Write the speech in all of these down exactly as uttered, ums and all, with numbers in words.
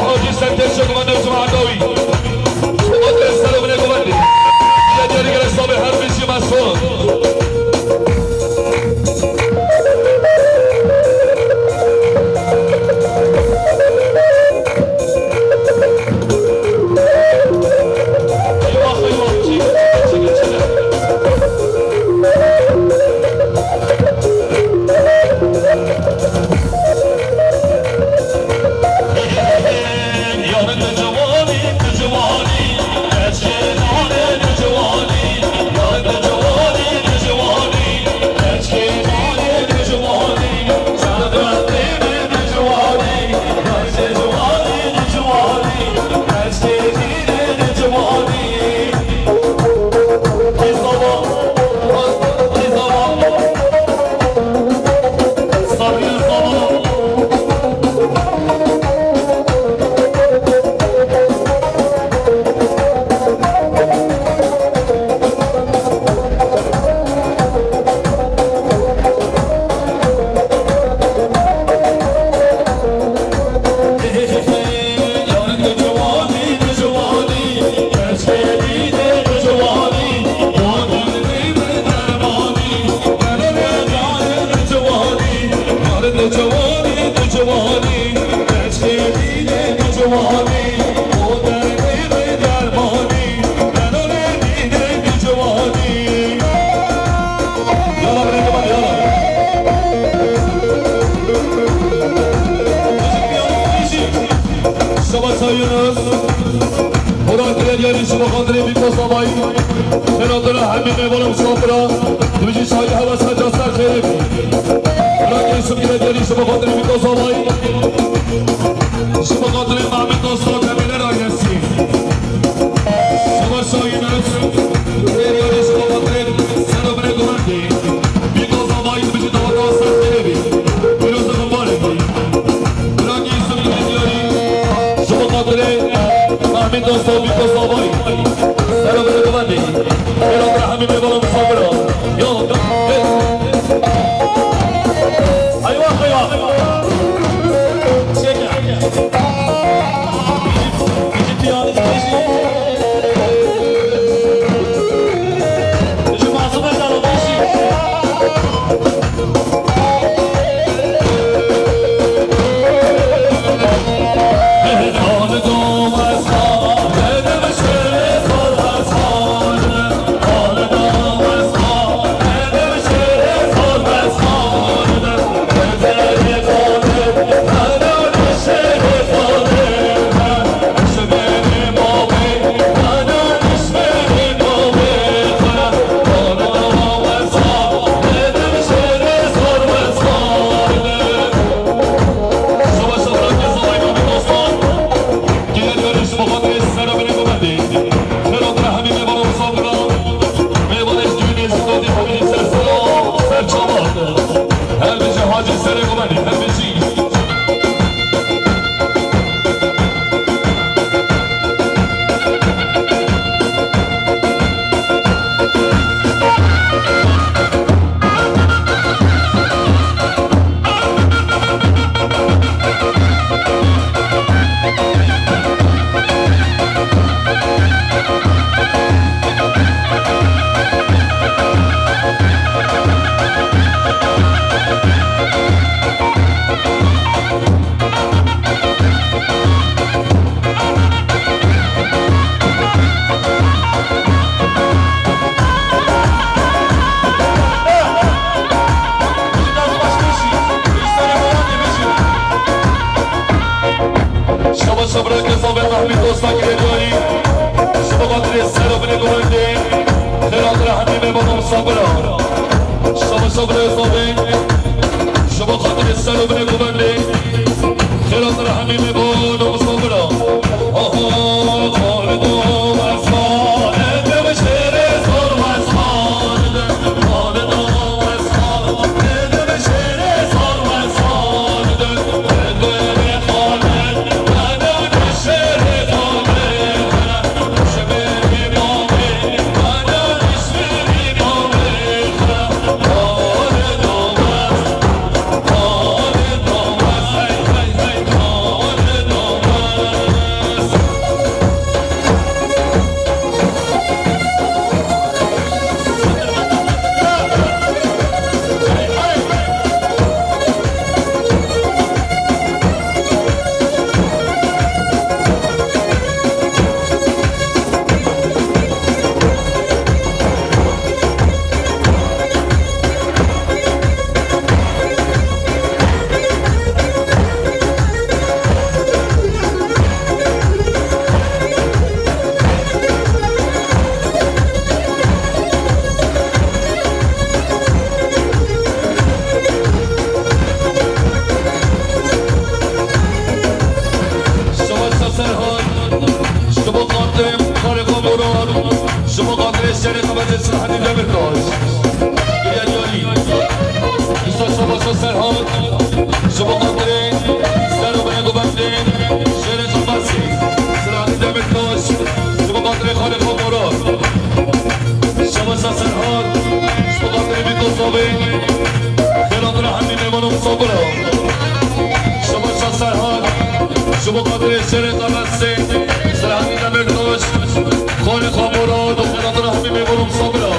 Hacî Sertêşê Guvendê û cemaeta wî. Ji bo xatirê ser û binê guvendê. Diya diyarî gelek sax be, her bijî Mesûd. Eyvah, eyvah, çek, çek, çek. Şaba Sayınız. Horan kire diyarî ji bo xatirê Bîko Zavayî. Xêra te re hemî mêvana misafira. Dibêjî şahî hewes heca ser xêrê bî. Horan kire şim kire diyarî ji bo xatirê Bîko Zavayî. Ji bo xatirê Mehmet Dosto demêne ragesî. Şaba Sayınız. Kire diyarî ji bo xatirê ser û binê guvendê. Bîko Zavayî dibêjî daweta ser xêrê bî. Pîroz û mimbarek bî. Birangî Yusuf Diyarî, ji bo xatirê Mehmîd Dosto Bîko Zavayî. Ser û binê guvendê. Xêra te re hemî mêvana misafira. Ya, ya, hey. Eyvah, eyvah. Çek. Şaba şabra ke Zavê Mehmîd Dosta girê diyarî. Ji bo xatirê ser û binê guvendê. Xêra te re hemî mêvana misafira. Şaba şabra Zavê. Ji bo xatirê ser û binê guvendê. Xêra te re hemî mêvana misafira. Selahattin Demirtaş. Geriye diyari. Usta Şabaşa Serhat. Şubu Kadri. Serhat Bey Gubendin. Şeref Şabasi. Selahattin Demirtaş. Şubu Kadri Halil Komoran. Şabaşa Serhat. Şubu Kadri Bito Sabi. Berat Rahmi Memono Sabra. Şabaşa Serhat. Şubu Kadri Şeref Şabasi. Selahattin Demirtaş. Xalê xwe mora, doxê xwe hemî mêvanû misafir e.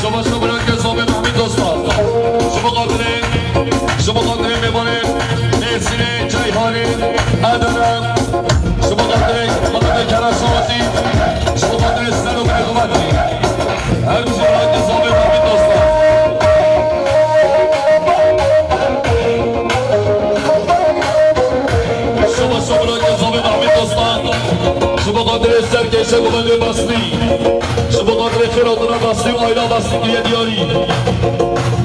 Şima şima birayê Kezabê Mehmîd Dostan. Şima xatirê, şima xatirê mêvanê Mêrsînê, Ceyhanê, Edene. Şima xatirê, xatirê Kere Şawatî. Şima xatirê Sero Beyxumetî. Her bijî birayê Kezabê Mehmîd Dostan. Şima şima birayê Kezabê Mehmîd Dostan. Ji bo xatirê serkêşe Gulendê Baslî. Ji bo xatirê xêr hatina Baslî û aîla Baslî kiriye diyarî.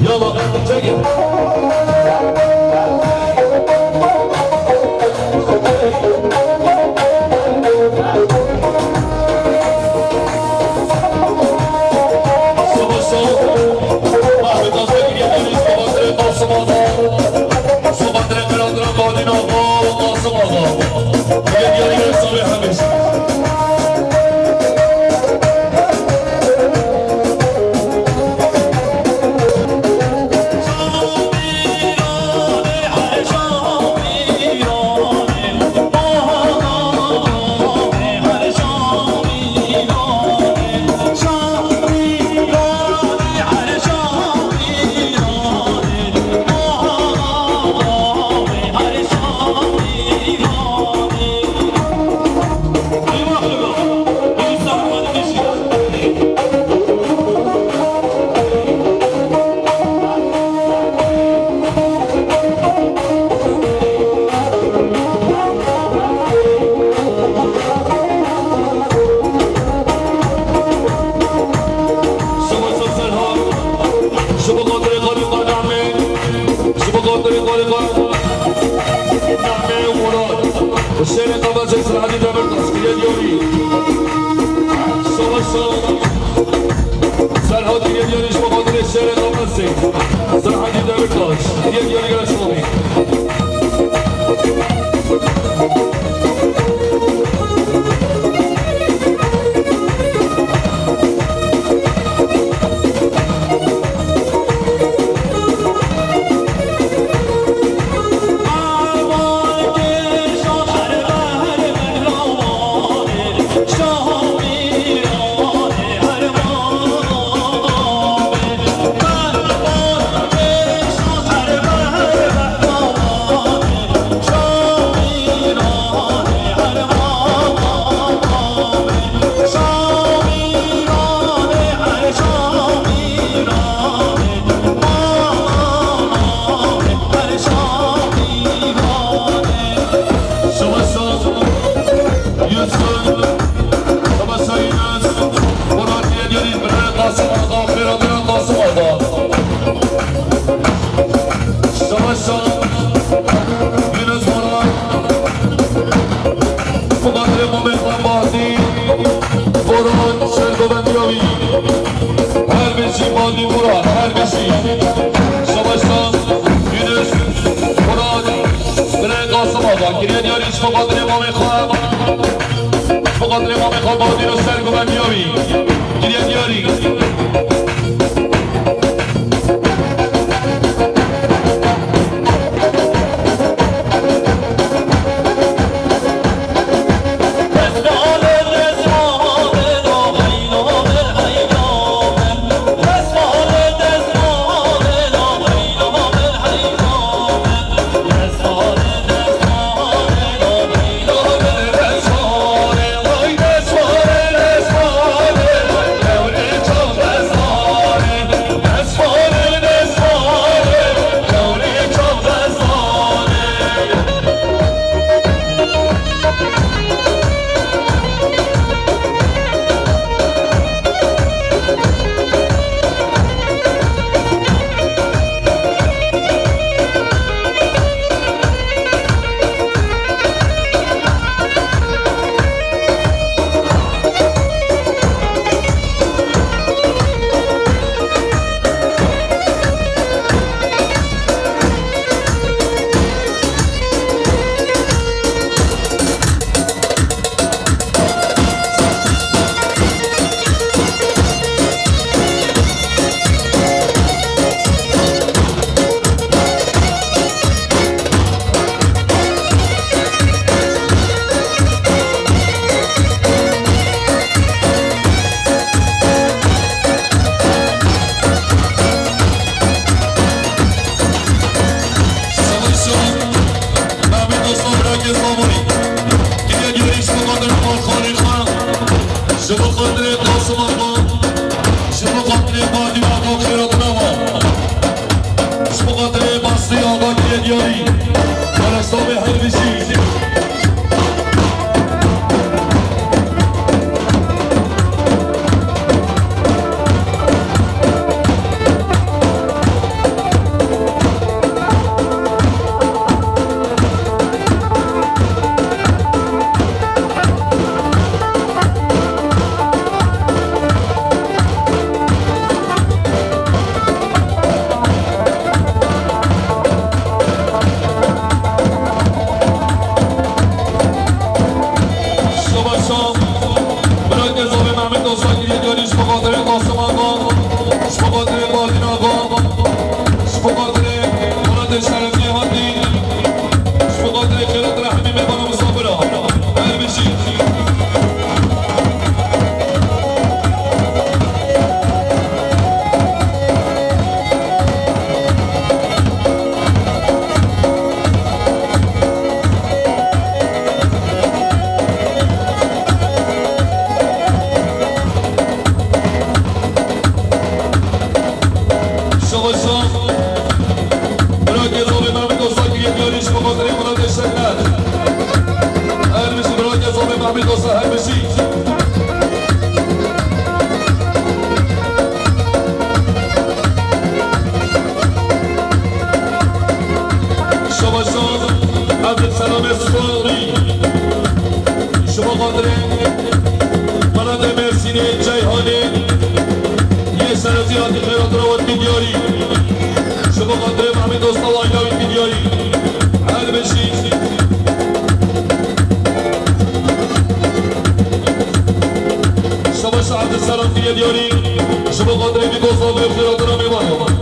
Yala, çekil. Savaş sağ ol. Ahmet Azra kiriye diyarî. Ji bo xatirê Qasim Ağa. Ji bo xatirê Qirandira Badîn Ağa û Qasim Ağa. Yê diyarî Rexsavê Hemîs. Şima ser ser hat. Ji bo xatirê xalî xwe namê, ji bo xatirê xalî xwe namê Murat. Şêrê Qebesê Selahattin Demirtaş kiriye diyarî. Savaş sağ ol. Serhat kiriye diyarî ji bo xatirê Şêrê Qebesê Selahattin Demirtaş. Kiriye diyarî Rexsavê. Savaşa, Yunus Boran, Muqaddere Muhammed Bahattin, Boran, Şergoven Diyavi, her bijî Bahattin Boran, her bijî. Savaşa, Yunus Boran, Bire Kasım Ağa, kiriye diyarî ji bo xatirê mamê xwe, ji bo xatirê mamê xwe Bahattin û Şergoven Diyavi, kiriye diyarî. Ji bo xatirê Qasim Axa, ji bo xatirê Badîn Axa xêratina wan. Ji bo xatirê Basrî Axa kiriye diyarî. Perestavê her bijî. Şabaş şam. Bira Kezavê Mehmet Dosta kiriye diyarî ji bo xatirê Qasim Axa, ji bo xatirê Badîn Axa, ji bo xatirê welatê şerefiyê hatî, ji bo xatirê xêrat rehmî mêvana misafira. Her bijî. Şabaş şam. Bira Kezavê Mehmet Dosta kiriye diyarî ji bo xatirê welatê Şekler. Her bijî bira Kezavê Mehmet Dosta, her bijî. Şabaş şam. Evdil Selamê Sparî. Ji bo xatirê welatê Mêrsînê, Ceyhanê, yê serozî hatî xêratina we dikî diyarî. Ji bo xatirê Mehmet Dosta û aîla wî dikî diyarî. Her bijî. Şabaş Evdil Selam kiriye diyarî. Ji bo xatirê vî dosta wê xêratina mêvan.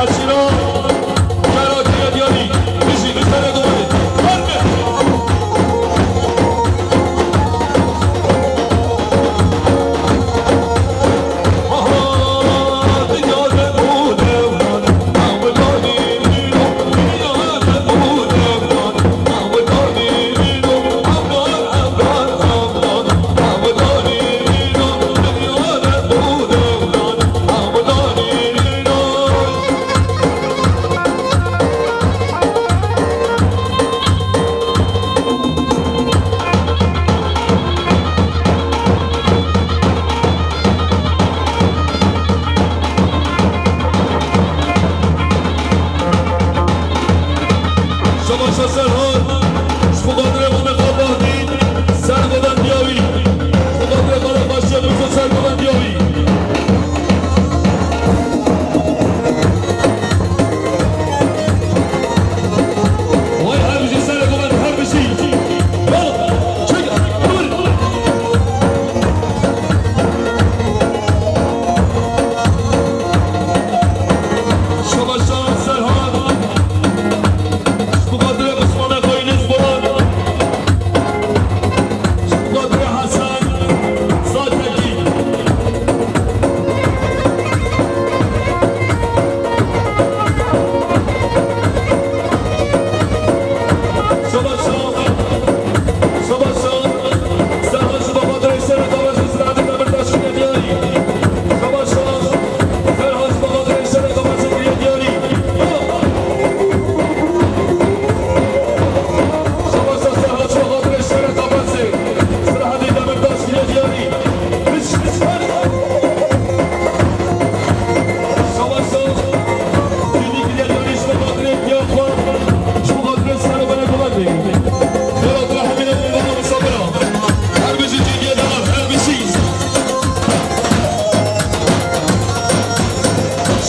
Eşîra, Şehra Kirya Diyarî, bijî, li serê gomanê. Ferme. Şabaşa Serhat, ji bo xatirê Mame Xalbahdîn, ser godan diyawî. Ji bo xatirê Xalbaşê Mirzo ser godan diyawî. Vay her bijî serê godan her bijî. Yala, çek, dur. Şabaşa Serhat. Ji bo xatirê Osmanê xwe yê nêzboran. Ji bo xatirê Hesen Zatekî. Şabaş, şabaş. Şabaş, şabaş. Serha ji bo xatirê Serha Tabaş û Selahattin Demirtaş kiriye diyarî. Şabaş, şabaş. Serha ji bo xatirê Serha Tabaş kiriye diyarî. Şabaş, Serha ji bo xatirê Serha Tabaş, Selahattin Demirtaş kiriye diyarî. Piş, piş, her. Şabaş, şabaş. Dînî kiriye diyarî ji bo xatirê piya xwe. Ji bo xatirê Serha Bene Gulan bê. Xêra tu hemî ne bê bana misafira. Her bijî cîgê de, her bijî.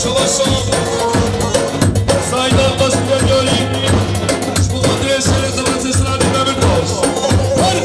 Şabaş, şabaş. Saîd Akbaş Bidengiyarî. Ji bo xatirê Şerê Xebatê Selahattin Demirtaş. Her.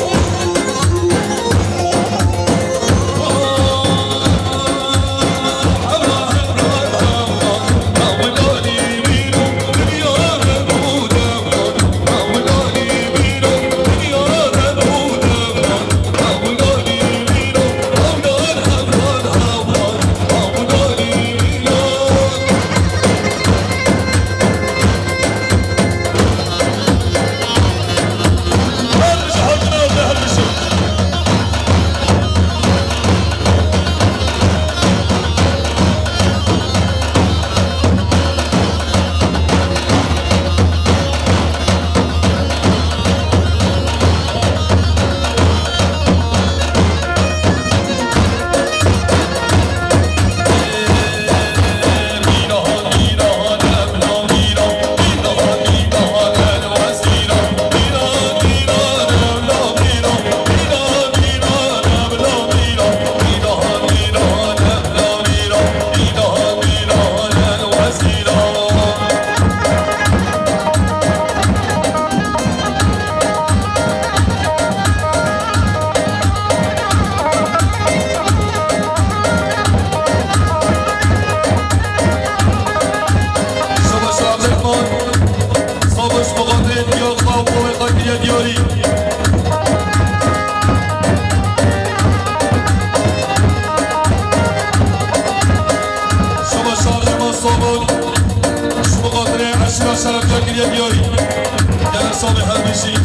Şabaş Abdurrahman, Savaş Muqadret ya Xav Kovê Xakiriye Diyarî. Şabaş Abdurrahman Savaş, ji bo xatirê eşîra Şerefcan kiriye diyarî. Gel Sami her bijî.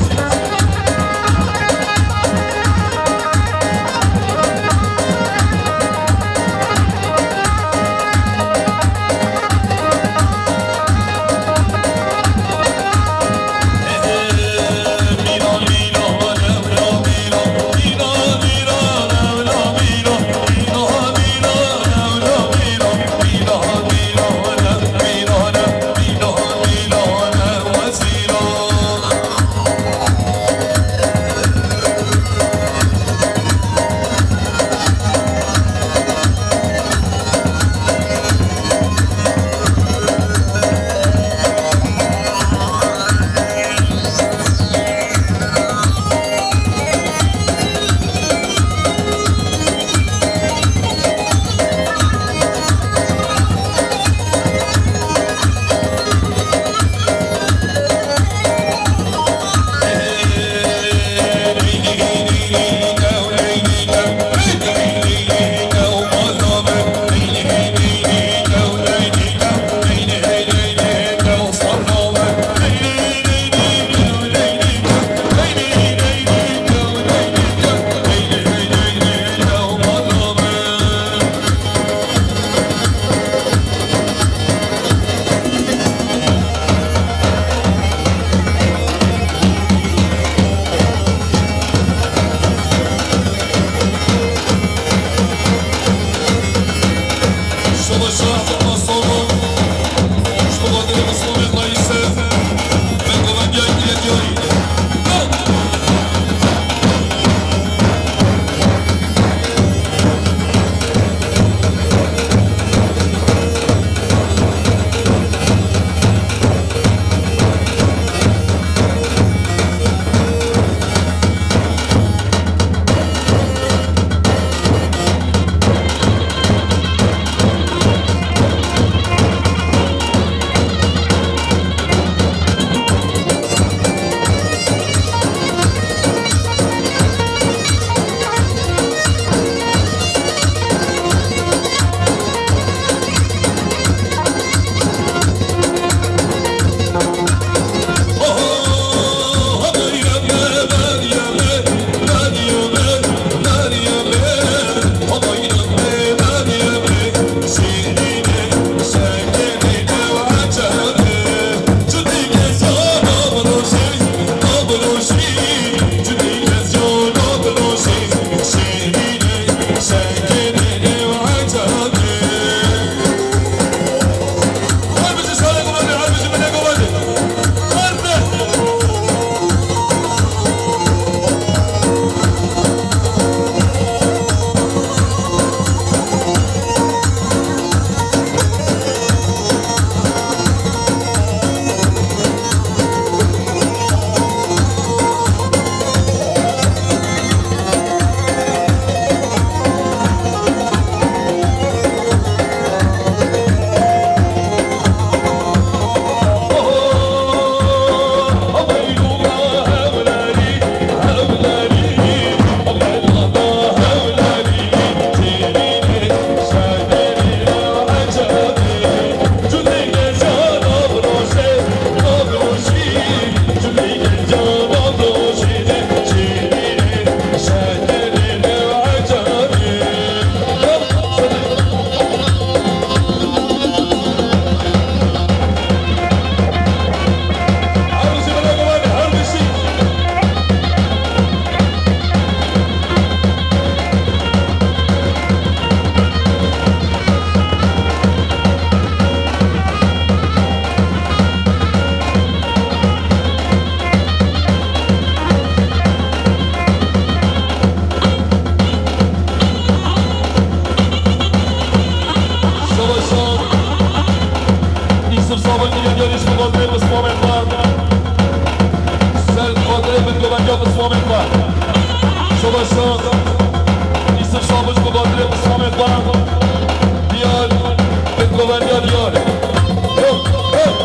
Yeniyorîş bi xatirê pismamên xwe. Ser xatirê bingoveriya pismamên xwe. Şoba şan. Yusuf Şabiş bi xatirê pismamên xwe. Diyar. Bingoveriya Diyar. Hop, hop.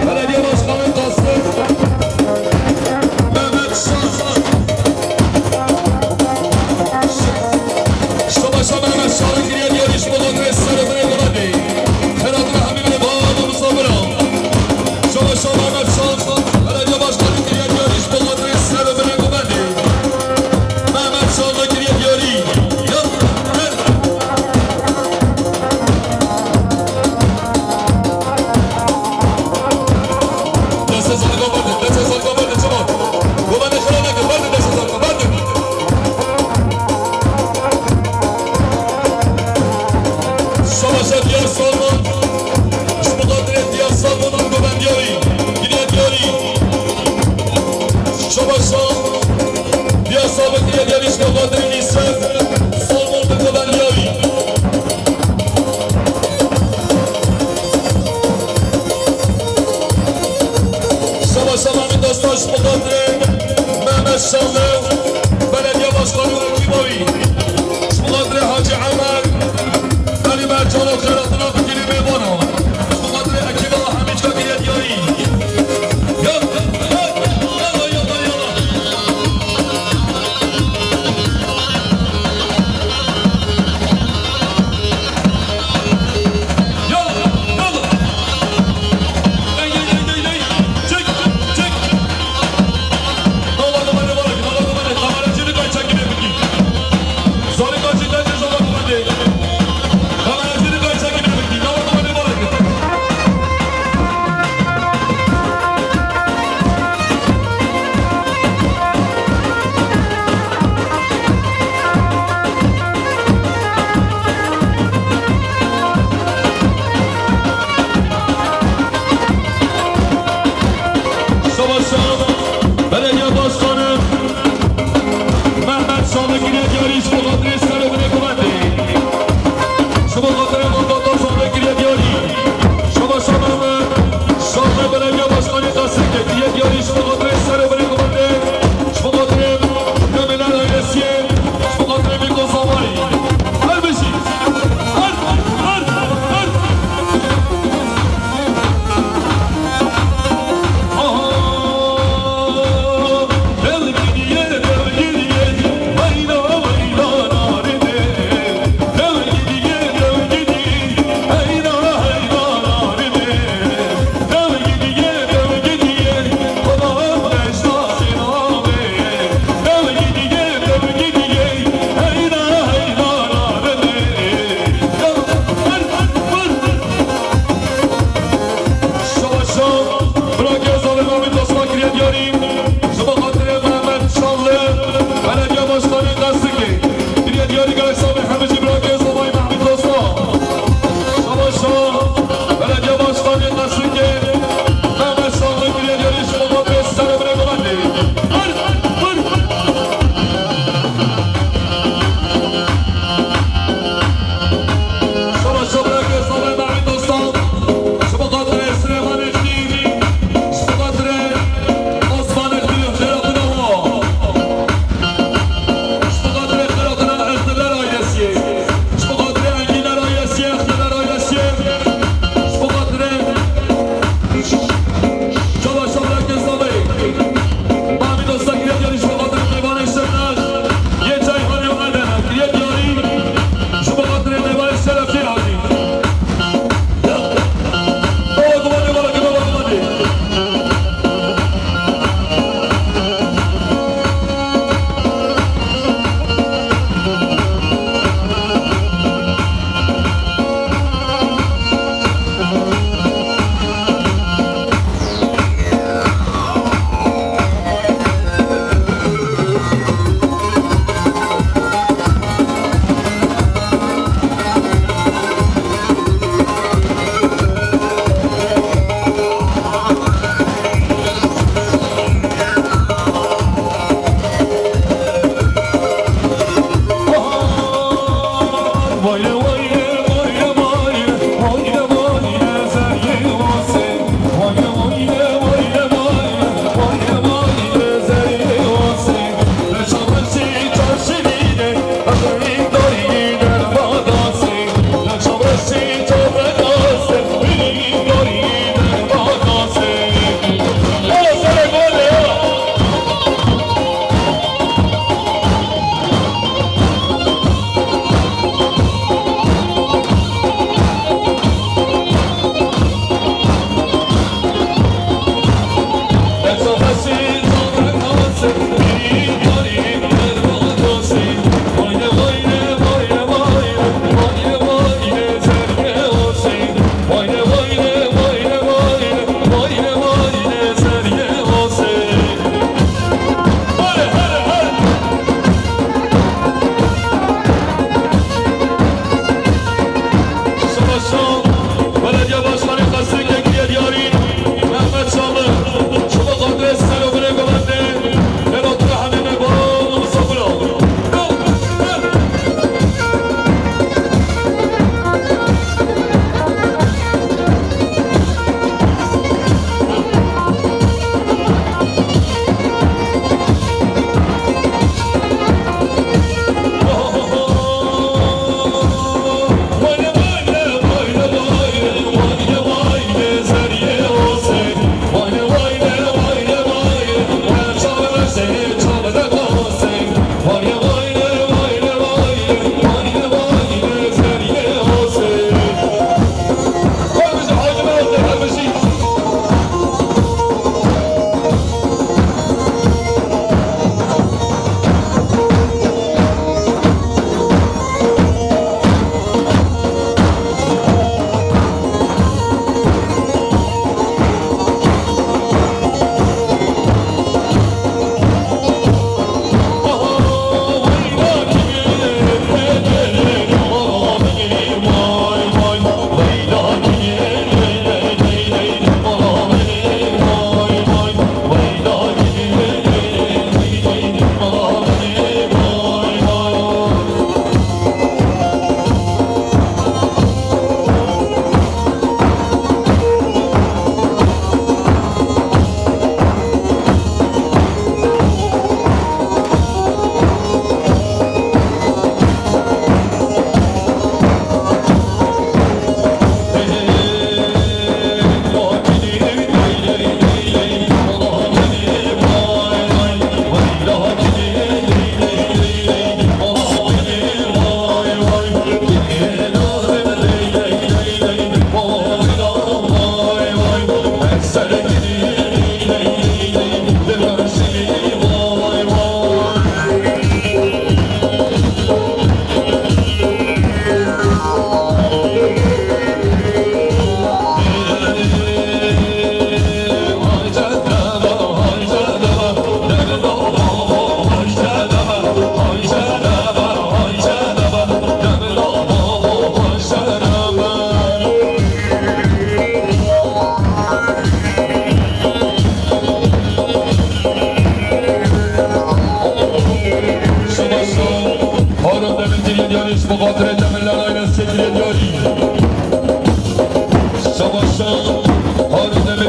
Belediye Başkanı Kasım Mehmet Şah. Şobaşa Mehmet Şah'ın kiriye diyor iş bulundu ve sarı bire kullandı. Ferhat'ın Habibine bağlı bu sabıra. Şobaşa Mehmet Şah, Belediye Başkanı kiriye diyor iş bulundu ve sarı bire kullandı. Mehmet Şah'ın kiriye diyor. Yap, yap. Destê Zalîka berdin, destê Zalîka berdin, çima? Gomanê xira nekin, berdin destê Zalîka, berdin. Şabaşa Diyar Salman, ji bo xatirê Diyar Salman û govendiyarî, girêdiyarî. Şabaşa Diyar Salman, girêdiyarî, ji bo xatirê Nîsret Salman û govendiyarî. Şabaşa Mehmet Aslan ji bo xatirê Mehmet Şanlı, Belediye Başkanı û ekîba wî. Ji bo xatirê Hacî Emer, Elî Mercan û Xêratina bi kîrî mêvana. Ji bo xatirê ekîba Hemîçka kiriye diyarî.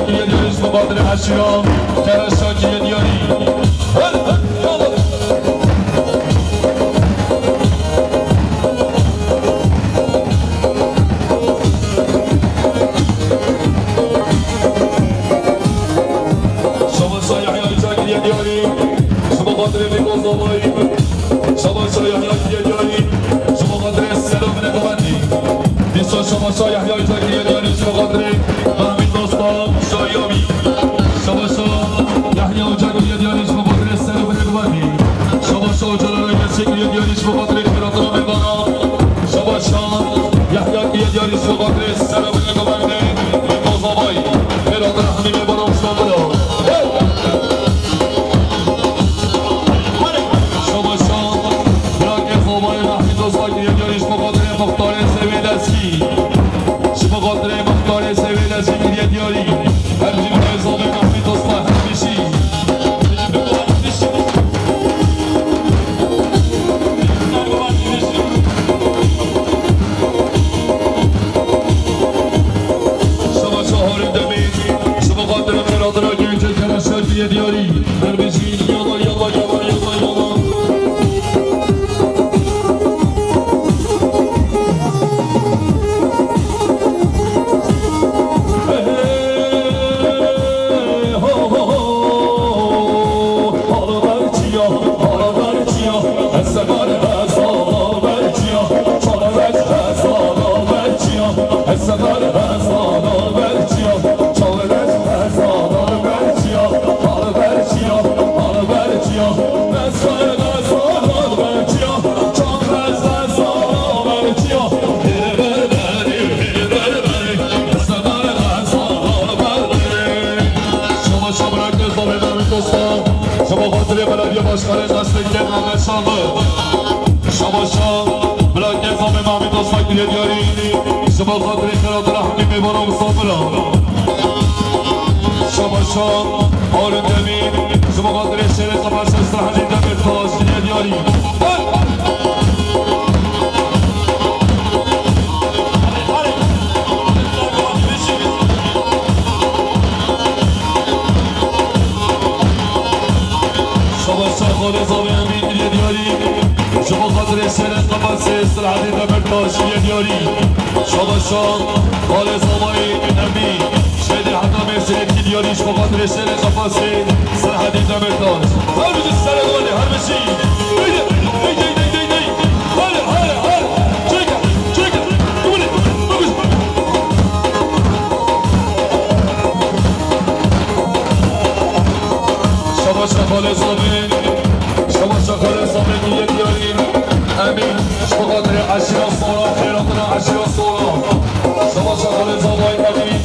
Yê diyarî ji bo xatirê eşîra Kereşakî yê diyarî. Her, her, yala. Şabaşa Yahya Îcagirî yê diyarî, ji bo xatirê Fîroz Babayî. Şabaşa Yahya Îcagirî yê diyarî, ji bo xatirê Selo Binê Govendî. Dîsa şabaşa Yahya Îcagirî yê diyarî, ji bo xatirê Mehmîd Dosta, Şayabî. Şabaşa Yahya Îcagirî yê diyarî, ji bo xatirê Selo Binê Govendî. Şabaşa Ocalan Gerçekî yê diyarî, ji bo xatirê xêratina mêvana. Şabaşa Yahya yê diyarî, ji bo xatirê Selo Binê Govendî. Fîroz Babayî, xêratina hemî mêvana Îstanbul. Hey! Şabaşa, birakê Zobayê Mehmîd Ozbak yê diyarî ji bo xatirê Muxtarê Zewê Lezgî. Ji bo xatirê Muxtarê Zewê Lezgî yê diyarî. Her jî birê Zobayê Mehmîd Ozbak hemî jî. Şabaşa Harî Demîr, ji bo xatirê Miradira Gencê Kereşakî yê diyarî. Her bijî, yala, yala, yala, yala, yala. Hey, ho, ho, ho. Hala berçiya, hala berçiya. Essegar hezala berçiya. Çala berç hezala berçiya. Essegar hezala berçiya. Çala berç hezala berçiya. Hala berçiya, hala berçiya. Şabaşa birakê Zobê Mehmet Usta, ji bo xatirê belediye başkanê destê kê Mehmet Şanlı. Şabaşa birakê Zobê Mehmet Usta yê diyarî, ji bo xatirê xêratina hemî mêvana misafira. Şabaşa Harun Demîr, ji bo xatirê şêrê Qefaşê Sirhedî Demirtaş yê diyarî. Şabaşa Xalê Zavê Emîn yê diyarî, ji bo xatirê şêrê Qefaşê Sirhedî Demirtaş yê diyarî. Şabaşa Xalê Zavayê Emîn. Şêdê heta Mêrsînê diyarî ji bo xatirê şêrê Qefaşê Sirhedî Demirtaş. Her bijî serê Gubanê, her bijî. Heydi, heydi, heydi, heydi, heydi. Hale, hale, hale. Çêke, çêke. Gubanê, gubanê. Şabaşa Xalê Zavê. Şabaşa Xalê Zavê yê diyarî. Emîn. Ji bo xatirê eşîra Sora, xêratina eşîra Sora. Şabaşa Xalê Zavayê Emîn.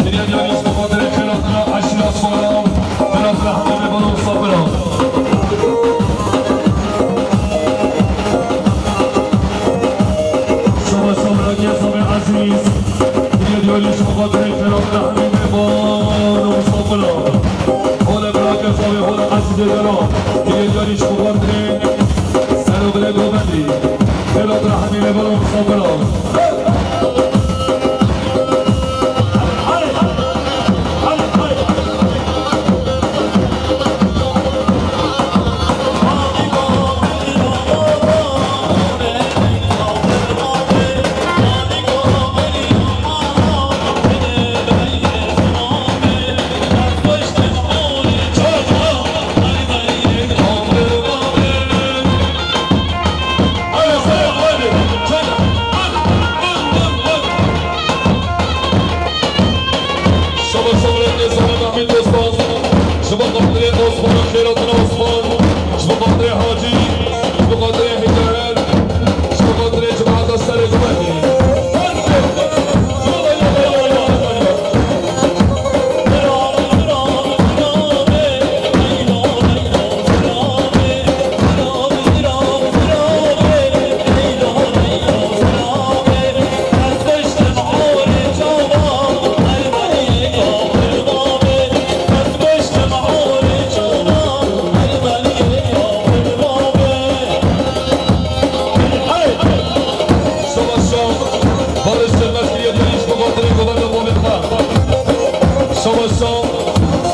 Yê diyarî ji bo xatirê xêratina eşîra Sora. Xêratina hemî mêvana misafira. Şabaşa birakê Zavê Ezîz. Yê diyarî ji bo xatirê xêratina hemî mêvana misafira. Hole birakê Zavê, hole Ezîzê Dela. Yê diyarî ji bo xatirê Sero Binê Govendî. Xêratina hemî mêvana misafira.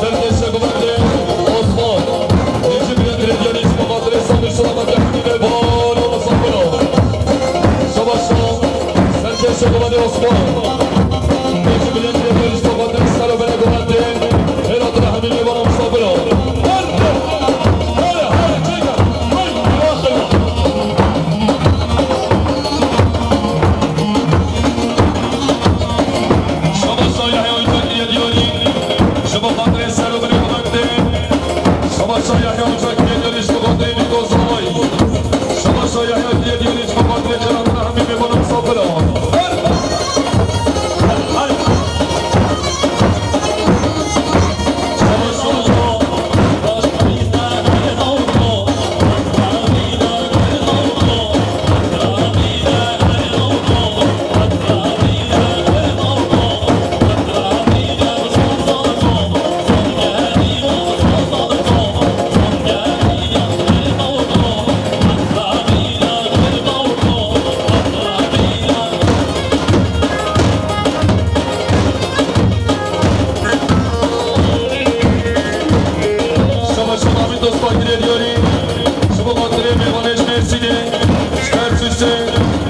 Serkêşe guvendê Osman. Yêjî bile krediyanî ji bo xatirê Samî Şola Mekehmî ve balo misafiro. Şabaşa serkêşe guvendê Osman. Yêjî bile krediyanî ji bo xatirê Selo bile guvendê. Hêla tira hemî ve balo misafiro. Her, her, her, çeka. Şabaş Yahya Uçak kiriye diyarî. Ji bo xatirê ser û binê xwe dê. Şabaş Yahya Uçak kiriye diyarî ji bo xatirê Nîko Zavayî. Şabaş Yahya kiriye diyarî ji bo xatirê Celalina hemî mêvanê misafir e. Her, her, her. Şabaş Şabaş Amî dosta girê diyarî. Ji bo xatirê mêvanê ji Mêrsînê, ji Tersûsê,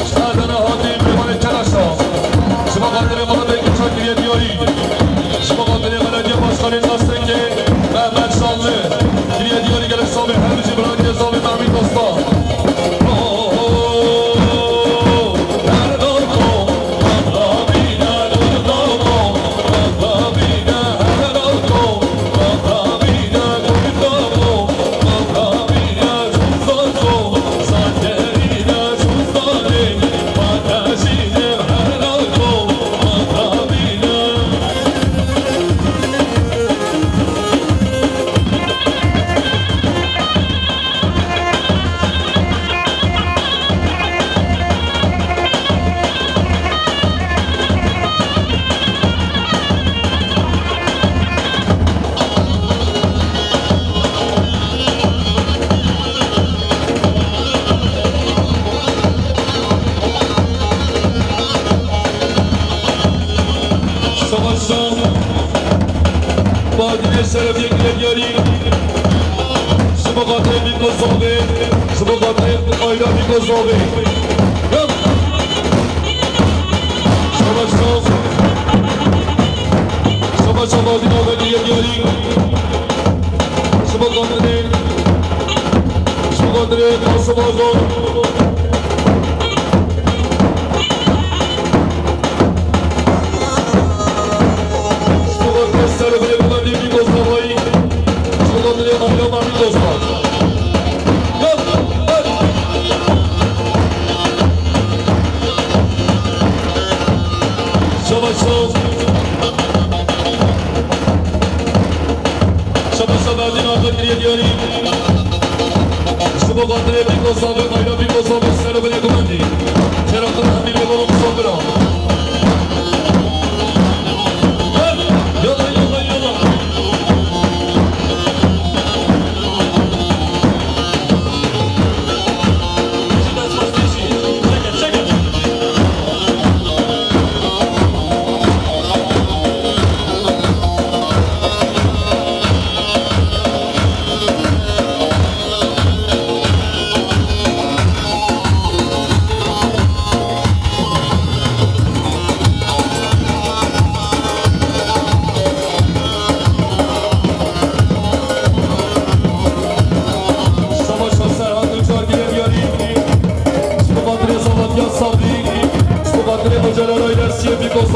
ji Erdene hatî mêvanê Kelaşa. Ji bo xatirê Muhammed Kûçak girê diyarî. Ji bo xatirê Belediye Başkanê Destengê Mehmet Şanlı. Girê diyarî gelek savê her bijî birayê savê Amî dosta. Savaşa Badînê şerefiyê girê diyarî. Ji bo xatirê Bîko Zavê, ji bo xatirê Ayla Bîko Zavê. Şabaş şabaş. Şabaş şabaş Badînê girê diyarî. Ji bo xatirê, ji bo xatirê Qasim Axa. Ji bo xatirê Serokê Gulendî Bîko Zavayî, ji bo xatirê Ayla Mamî Dozman. Şabaş şabaş. Şabaş şabaş Badînê girê diyarî. Ji bo xatirê Bîko Zavê, Ayla Bîko Zavê, Serokê Gulendî. Xêra xwe hemî lê balo misafira.